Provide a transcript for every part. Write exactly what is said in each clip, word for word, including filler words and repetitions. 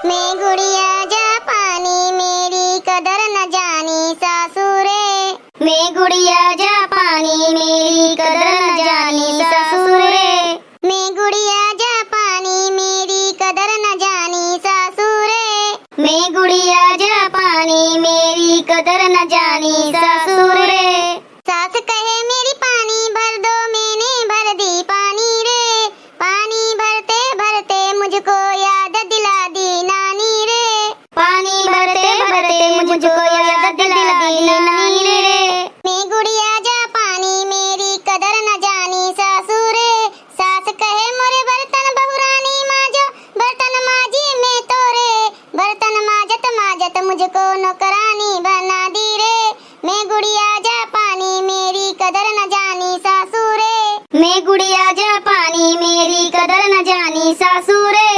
मैं गुड़िया जापानी, मेरी कदर न जानी सासू रे। मैं गुड़िया जापानी, मेरी कदर न जानी सासू रे। मैं गुड़िया जापानी, मेरी कदर न जानी सासू रे। मैं गुड़िया जापानी, मेरी कदर न जानी सासू रे। सास कहे मेरी पानी भर दो, मैंने भर दी पानी रे। पानी भरते भरते मुझको याद दिला दी नानी रे। पानी भरते भरते मुझको याद दिला दी नानी रे। मैं गुड़िया जापानी, मेरी कदर न जानी सासू रे। सास कहे मोरे बर्तन बहुरानी माजो, बर्तन माजी मैं तो रे। बर्तन माजत माजत मुझको नौकरानी बना दी रे। मैं गुड़िया जापानी, मेरी कदर न जानी सासू रे। मैं गुड़िया जापानी, मेरी कदर न जानी सासू रे।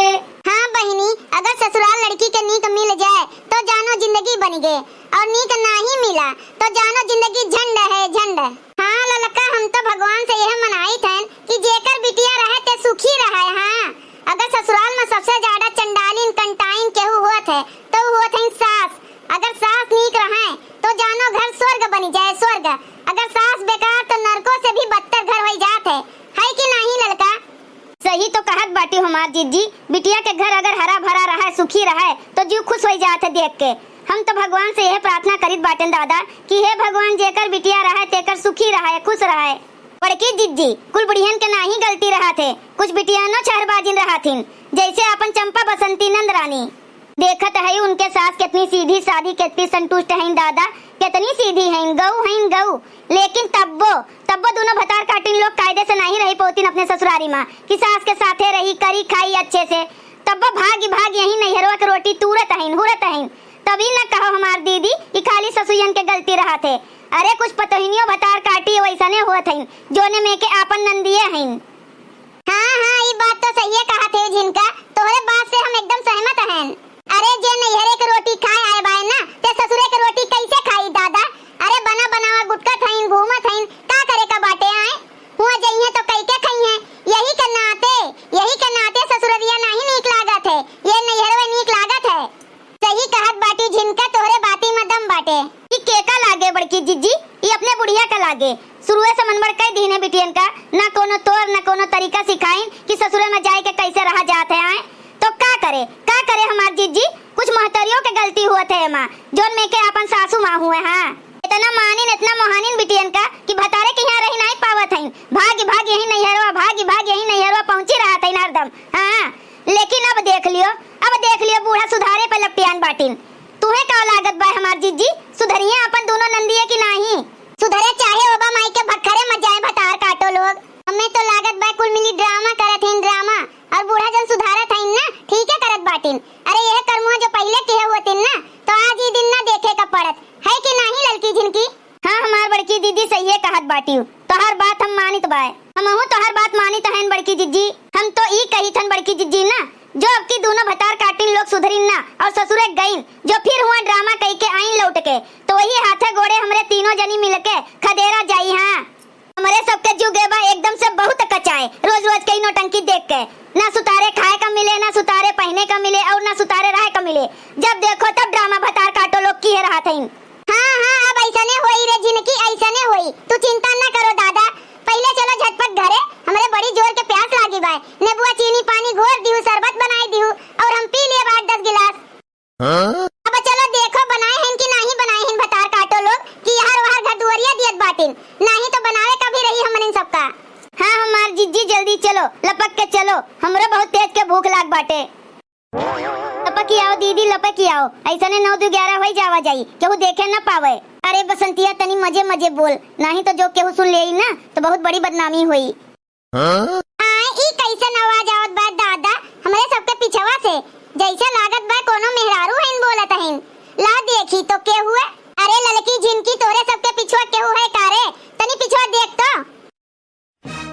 हाँ बहिनी, अगर ससुराल लड़की के नीक मिल जाए तो जानो जिंदगी बनि गे, और नीक नाहीं मिला तो जानो जिंदगी झंड है, झंड। हाँ ललका, हम तो भगवान से यह मनाइत हन कि जेकर बिटिया रहे ते सुखी रहे। हाँ, अगर ससुराल में सबसे ज्यादा चंडालिन कंटाइन केहू होत है तो उ होत है सास। अगर सास नीक रहे तो जानो घर स्वर्ग बनि जाए, स्वर्ग। अगर सास बेकार तो नरको से भी बदतर घर होइ जात है, है कि नाहीं ललका? सही तो कहत बाटी हमार जिज्जी, बिटिया के घर अगर हरा भरा रहे, सुखी रहे, तो जीव खुश होइ जात है देख के। हम तो भगवान से यह प्रार्थना करित बाटेन दादा कि हे भगवान, जेकर बिटिया रहे, तेकर सुखी रहे, खुश रहे। बड़की जिज्जी, कुल बुढ़ियन के नाहीं गलती रहत है, कुछ बिटियानो छहरबाजिन रहत हिन, जैसे आपन चंपा, बसंती, नंद रानी। देखत है उनके सास कितनी सीधी साधी, कितनी संतुष्ट हैं दादा, कितनी सीधी हैं, गऊ हैं गऊ। लेकिन तब्बो, तब्बो दुनो भतार काटिन लोग कायदे से नाहीं रहि पउतिन अपने ससुरारी मा कि सास के साथे रही, करी, खाई अच्छे से। तब्बो भागि भागि यहीं नैहरवा के रोटी तूरत हैं, हुरत हैं। तब ई न कहो हमार दीदी कि खाली ससुयन के गलती रहत है। अरे कुछ पतोहिनियो भतार काटी वैसने होत हैं, जोने में के आपन नंदिये हैं। हाँ, हाँ, ई बात तो सहिए कहत है झिनका, तोहरे बात से हम एकदम सहमत हन। अरे, जे नैहरे के रोटी खाए आए बाए ना, ते ससुरे के रोटी कैसे खाई दादा? अरे, बना बनावा गुटकत हईन, घूमत हईन, का करे का बाटे आए? हुआ जइहें तो कई के खइहें। यही के नाते, यही के नाते ससुररिया नाहीं नीक लागत है, ये नैहरवे नीक लागत है। सही कहत बाटी झिनका, तोहरे बाती में दम बाटे। ई केका लागे बड़की जिज्जी? ई अपने बुढ़िया का लागे। शुरुए से मनमड़ कई दीने बिटियन का, ना कोनो तौर, ना कोनो तरीका सिखाइन कि ससुरे में जाए के कैसे रहा जात है आए। तो का करे, का करे हमार जिज्जी? कुछ महतरियों के गलती हुआ थे एमा, जोन में के आपन सासू माँ हुए। हाँ, इतना मानिन, इतना मोहानिन बिटियन का कि भतारे के यहाँ रही नाहीं पावत हईन। भागि भागि यहीं नैहरवा, भागि भागि यहीं नैहरवा पहुँची रहत हईन हरदम। हाँ, लेकिन अब देख लियो, अब देख लियो, बूढ़ा सुधारे पे लपटियान बाटिन। तुहे का लागत बा हमार जिज्जी, सुधरिया अपन दोनों नंदिये कि नाहीं? सुधरे चाहे ओबा माई के भक्खरे मत जाए भतार काटो लोग। हमें तो लागत बा कुल मिली ड्रामा करत हईन, ड्रामा। और बूढ़ा जन सुधारत हईन ना, ठीक है करत बाटिन। अरे यह कर्मुआ जो पहिले किहे होतिन ना, तो आज ई दिन ना देखे का पड़त है कि नाहीं ललकी झिनकी? हाँ, हमार बड़की दीदी सहिए कहत बाटिउ, तोहार बात हम मानित बाय। हमहू तोहार बात मानित हन बड़की जिज्जी। हम तो ई कहित हन बड़की जिज्जी ना, जो अब की दूनो भतार काटिन लोग सुधरिन ना और ससुरे गइन, जो फिर हुआ ड्रामा कई के आइन लौट के, तो वही हाथे गोड़े हमरे तीनों जनी मिलके खदेरा जाई। हाँ, हमरे सबके जुगे बा एकदम से बहुत कचाए, रोज रोज के ई नौटंकी देख के। ना सुतारे खाए का मिले, ना सुतारे पहने का मिले और ना सुतारे रहे का मिले। जब देखो तब ड्रामा भतार काटो लोग किहे रहत हईन। हाँ, हाँ, अब ऐसने होई रे झिनकी, ऐसने होई। तू चिंता न करो दादा, पहिले चलो झटपट घरे, हमरे बड़ी जोर के प्यास लागी बाय। नेबुआ चीनी पानी घोर दिहु, शरबत बनाई दिहु और हम पी लेब आठ दस गिलास। हाँ? अब चलो देखो बनाए हन कि नाहीं बनाए हन भतार काटो लोग कि यहर वहर घर दुआरिया दियत बाटिन, नाहीं तो बनावे का भी रही हमनिन सबका। हाँ, हमार जिज्जी जल्दी चलो, लपक के चलो, हमरो बहुत तेज के भूख लाग बाटे। लपकी आओ दीदी, लपकी आओ, ऐसने नौ दू ग्यारह होई जावा जाई, केहू देखे न पावे। अरे बसंतिया, तनी मजे मजे बोल, नाहीं तो जो केहू सुन लेई ना, तो बहुत बड़ी बदनामी होई। हाँ? आए, ई कैसन आवाज आवत बा दादा, हमरे सबके पिछवा से? जैसे लागत बा कोनो मेहरारू हईन बोलत हईन। ला देखी तो के हुए? अरे ललकी झिनकी, तोरे सबके पिछवा केहू है का रे? तनी पिछवा देख तो।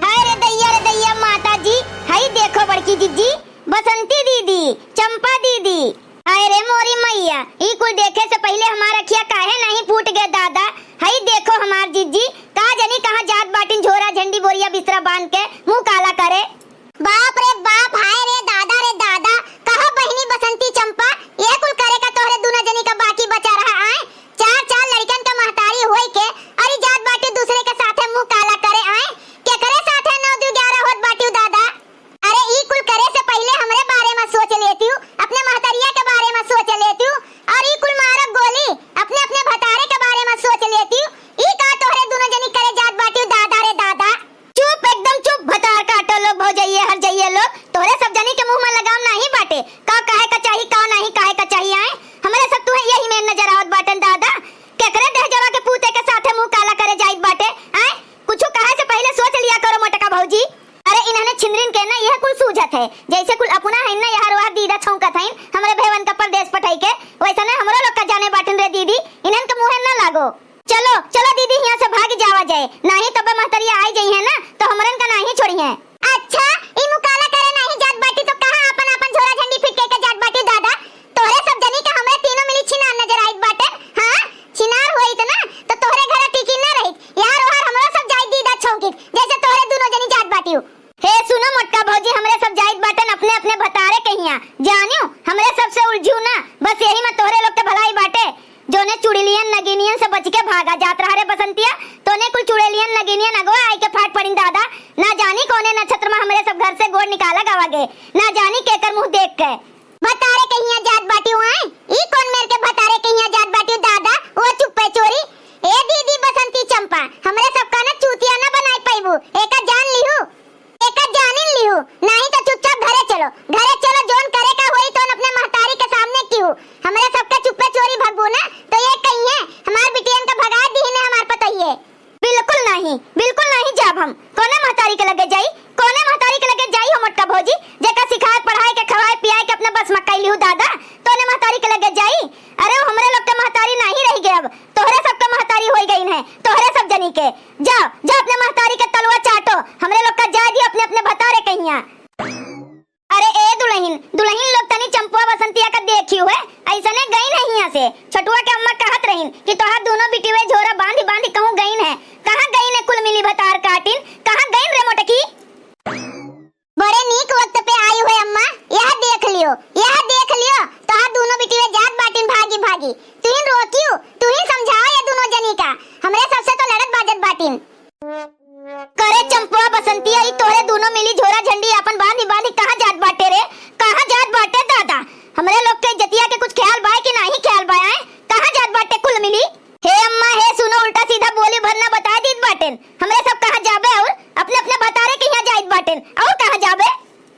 हाय रे दैया रे दैया माता जी, हई देखो बड़की जिज्जी, बसंती दीदी, चंपा दीदी। हाय रे मोरी मैया, ई कुल देखे से पहिले हमार अखिया काहे नाहीं फूट गए दादा? हई देखो हमार जिज्जी, का जनी कहाँ जात बाटिन झोरा झंडी बोरिया बिस्तरा बांध के मुँह काला करे। बाप रे बाप, हाय रे दादा रे दादा, कहा बहिनी बसंती चंपा, छौंकत हईन, हमरे भेवन का परदेस पठाई के, वैसने हमरो लोग का जाने बाटिन रे दीदी, इन्हन के मुँहे न लागो। चलो, चलो दीदी, हियाँ से भागि जावा जाए, नाहीं तब महतरिया आई जइहैं ना, तो हमरन का नाहीं छोड़िहैं। अच्छा, ई मुकाला करे नाहीं जात बाटी, तो कहाँ आपन, आपन झोरा झंडी फिटके के जात बाटी दादा? तोहरे सब जनी के हमरे तीनों मिली छिनार नजर आइत बाटे। हाँ, छिनार होइत ना, तो तोहरे घरे टिकी ना रहित। यार, ओहर हमरो सब जाइत दीदा छौंकित, जैसे तोहरे दूनो जनी जात बाटिउ। हे सुनो मोटका भौजी, हमरे सब जाइत बाटन अपने अपने भतारे के हियाँ। जानियो, हमरे सबसे उलझू ना, बस यही में तोहरे लोग के भलाई बाटे। जोने चुड़ैलियन नगिनियन से बच के भागा जात रहा रे बसंतिया, तोने कुल चुड़ैलियन नगिनियन अगवा आई के फाट पड़िन दादा। ना जानी कौने नक्षत्र में हमरे सब घर से गोड़ निकाला गवा गे, ना जानी केकर मुँह देख के। भतारे के हियाँ जात बाटिउ आए, ई कौन मेर के भतारे के हियाँ जात बाटिउ दादा, ओ चुप्पे चोरी। ए दीदी बसंती चंपा, हमरे सबका न चूतिया न बनाए पइबू, एका जान लिहू। एका जानिन लिहू, नाहीं तो चुपचाप घरे चलो, घरे चलो, जोन करे का होई तोन अपने महतारी के सामने किहू। हमरे सबके चुप्पे चोरी भगबू ना, तो ये कहिए, हमार बिटियन का भगाए दिहिन हमार पतोहिए। बिल्कुल नाहीं, बिल्कुल नाहीं जाब हम। कौने महतारी के लगे जाई, कौने महतारी के लगे जाई हो मोटका भौजी, जेका सिखाए पढ़ाए के खवाए पियाए के अपने बस में कई लिहू दादा, तोने महतारी के लगे जाई। अरे वो हमरे लोग के महतारी नाहीं रहि गए अब, तोहरे सबके महतारी होई गईन है, तोहरे सब जनी के। जाओ, जाओ अपने महतारी के तलवा चाटो, हमरे लोग का जाए दियो अपने अपने भतारे के हियाँ। अरे ए दुलहिन, दुलहिन लोग तनी चंपुआ बसंतिया का देखियो है, अइसने गईन है हियाँ से। छोटुआ के अम्मा कहत रहिन कि तोहार दूनो बिटिवे झोरा बांधी बांधी कहूँ गईन है। कहाँ गईन है कुल मिली भतार काटिन, कहाँ गईन रे मोटकी? बड़े नीक वक्त पे आइउ है अम्मा, यह देख लियो, यह देख लियो, तोहार दूनो बिटिवे जात बाटिन भागी भागी। तुहिन रोकियो, तुहिन समझाओ ये दूनो जनी का, हमरे सबसे तो लड़त बाजत बाटिन। करे चंपुआ बसंतिया, ई तोहरे दूनो मिली झोरा झंडी आपन बांधी बांधी कहाँ जात बाटे रे? कहाँ जात बाटे दादा? हमरे लोग के इज्जतिया के कुछ ख्याल बाय कि नाहीं ख्याल बाय, आय? कहाँ जात बाटे कुल मिली? हे अम्मा, हे सुनो, उल्टा सीधा बोली भर ना बताए दीत बाटेन। हमरे सब कहाँ जाबे और अपने अपने भतारे के हियाँ जाइत बाटेन। और कहाँ जाबे?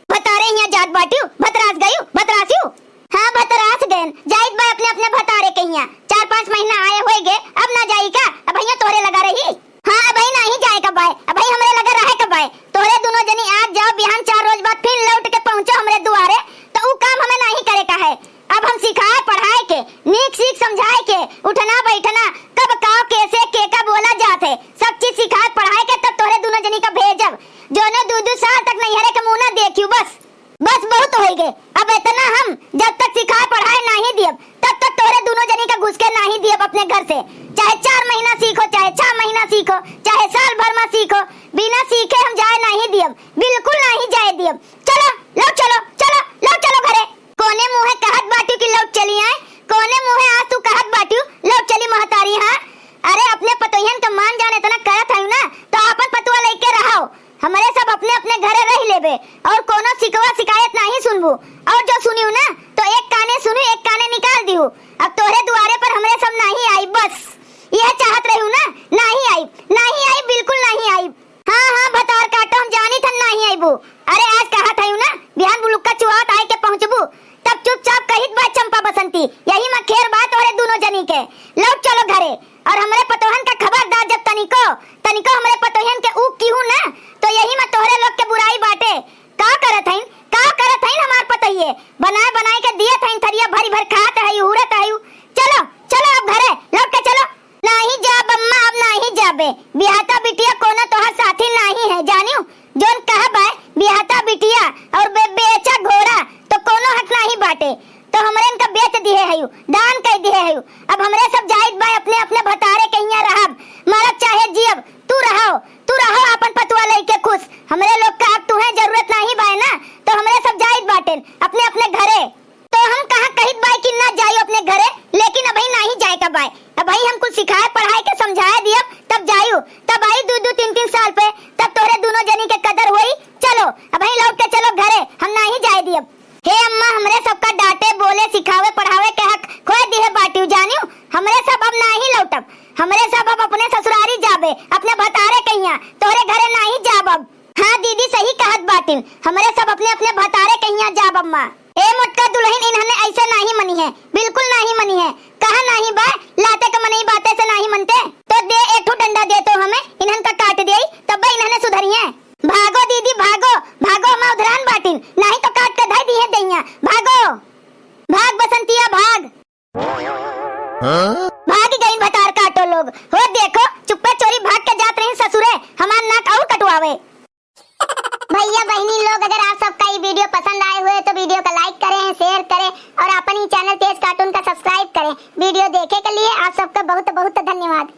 भतारे हियाँ जात बाटिउ, भतरास गइउ, भतरासिउ। हाँ, भतरास गएन, जाइत बा अपने अपने भतारे के हियाँ। चार पाँच महीना आए होइगे, अब ना जाई का? अबहियाँ तोहरे लगा रही। हाँ, अबही नाहीं जाए का बाय, अबही हमरे लगे रहे का बाय। तोहरे दूनो जनी आज जाओ, बिहान चार रोज बाद फिर लौट के पहुँचो हमरे दुआरे, तो ऊ काम हमें नाहीं करे का है। अब हम सिखाए पढ़ाए के, नीक सीख समझाए के, उठना बैठना, कब काव कैसे केका बोला जात है, सब चीज सिखाए पढ़ाए के तब तोहरे दूनो जनी का भेजब। जोने दू दू साल तक नैहरे के मुँह ना देखियो, बस। बस बहुत होइगे। अब एतना हम जब तक सिखाए पढ़ाए नाहीं दियब, तब तक तोहरे दूनो जनी का घुस के नाहीं दियब अपने घर से। चाहे चार महीना सीखो, चाहे छह महीना सीखो, चाहे साल भर मा सीखो, बिना सीखे हम जाए नाहीं दियब, बिल्कुल नाहीं जाए दियब। चलो, लौट चलो, चलो, लौट चलो घरे। कौने मुँहे कहत बाटिउ कि लौट चली आए? कौने मुँहे आज तू कहत बाटिउ लौट चली महतारी? हाँ, अरे अपने पतोहियन का मान जान एतना करत हइउ ना, तो आपन पतुआ लइके रहो। हमरे सब अपने अपने घरे रहि लेबे और कौनो सिकवा सिकायत नाहीं सुनबू। और जो सुनिउ ना तो एक काने सुनिउ, एक काने निकाल दिहु। अब तोहरे दुआरे पर हमरे सब नाहीं आइब, बस यह चाहत रहिउ ना, नाहीं आइब, नाहीं आइब, बिल्कुल नाहीं आइब। हाँ हाँ भतार काटो, हम जानित हन नाहीं आइबू। अरे आज कहत हइउ ना, बिहान बुलुक्का चुआत आइके पहुँचबू, तब चुपचाप कहित बा चंपा बसंती, यही मा खेर बा तोहरे दूनो जनी के। लौट चलो घरे। और हमरे पतोहन का खबरदार, जब तनिको, तनिको हमरे पतोहन के ऊक किहू ना, तो यही मा तोहरे लोग के बुराई बाटे। का करत हइन, का करत हइन हमार पतोहिए? बनाए बनाए के दियत हइन, थरिया भरी भर खात हइउ, हुरत हइउ। चलो, चलो अब घरे, लौट के चलो। नाहीं जाब अम्मा, अब नाहीं जाबे। बिहाता बिटिया कोनो तोहर साथी नाहीं है, जानिउ? जोन कहबे बिहाता बिटिया और बे-, बेचा घोड़ा, तो कोनो हक नाहीं बाटे। तो हमरे इनका बेच दिहे हइउ, दान कइ दिहे हइउ। अब हमरे सब जाइत बा अपने अपने भतारे के हियाँ रहब, मरब चाहे जियब, तू रहो, तू रहो आपन पतुआ लइके खुश। हमरे लोग का अब तुहें जरूरत नाहीं बाय ना, तो हमरे सब जाइत बाटेन अपने अपने घरे। तो हम कहाँ कहित बाय कि ना जाइउ अपने घरे, लेकिन अबही नाहीं जाए का बाय। अबही हम कुछ सिखाए पढ़ाए के समझाए दियब, तब जाइउ, तब आई दू दू तीन तीन साल पे, तब तोहरे दूनो जनी के कदर होई। चलो, अबही लौट के चलो घरे, हम नाहीं जाए दियब। हे अम्मा, हमरे सबका डांटे, बोले, सिखावे, पढ़ावे के हक खोए दिहे बाटिउ, जानिउ? हमरे सब अब नाहीं लौटब, हमरे सब अब अपने ससुरारी जाबे, अपने भतारे के हियाँ, तोहरे घरे नाहीं जाब अब। हाँ दीदी, सही कहत बाटिन, हमरे सब अपने अपने भतारे के हियाँ जाब अम्मा। ए मोटका दुलहिन, इन्हने ऐसे नाहीं मनिहे, बिल्कुल नाहीं मनिहे। कहा नाहीं बा, लाते के मनई बाते से नाहीं मनते। तो दे एक ठो डंडा दे तो हमें, इन्हन का काट देई, तब्बे इन्हने सुधरिहे। भागो दीदी, भागो, भागो, हमार उधरान बाटिन, नाहीं तो काट के धई दिहे कहिया। भागो, भाग बसंतिया, भाग। हाँ? भाग गई भतार काटो लोग। हो देखो, चुप्पे चोरी भाग के जात रही ससुरे, हमार नाक और कटवावे। भैया बहनी लोग, अगर आप सबका ये वीडियो पसंद आए हुए तो वीडियो का लाइक करें, शेयर करें और अपन ही चैनल तेज कार्टून का सब्सक्राइब करें। वीडियो देखे के लिए आप सबका बहुत बहुत धन्यवाद।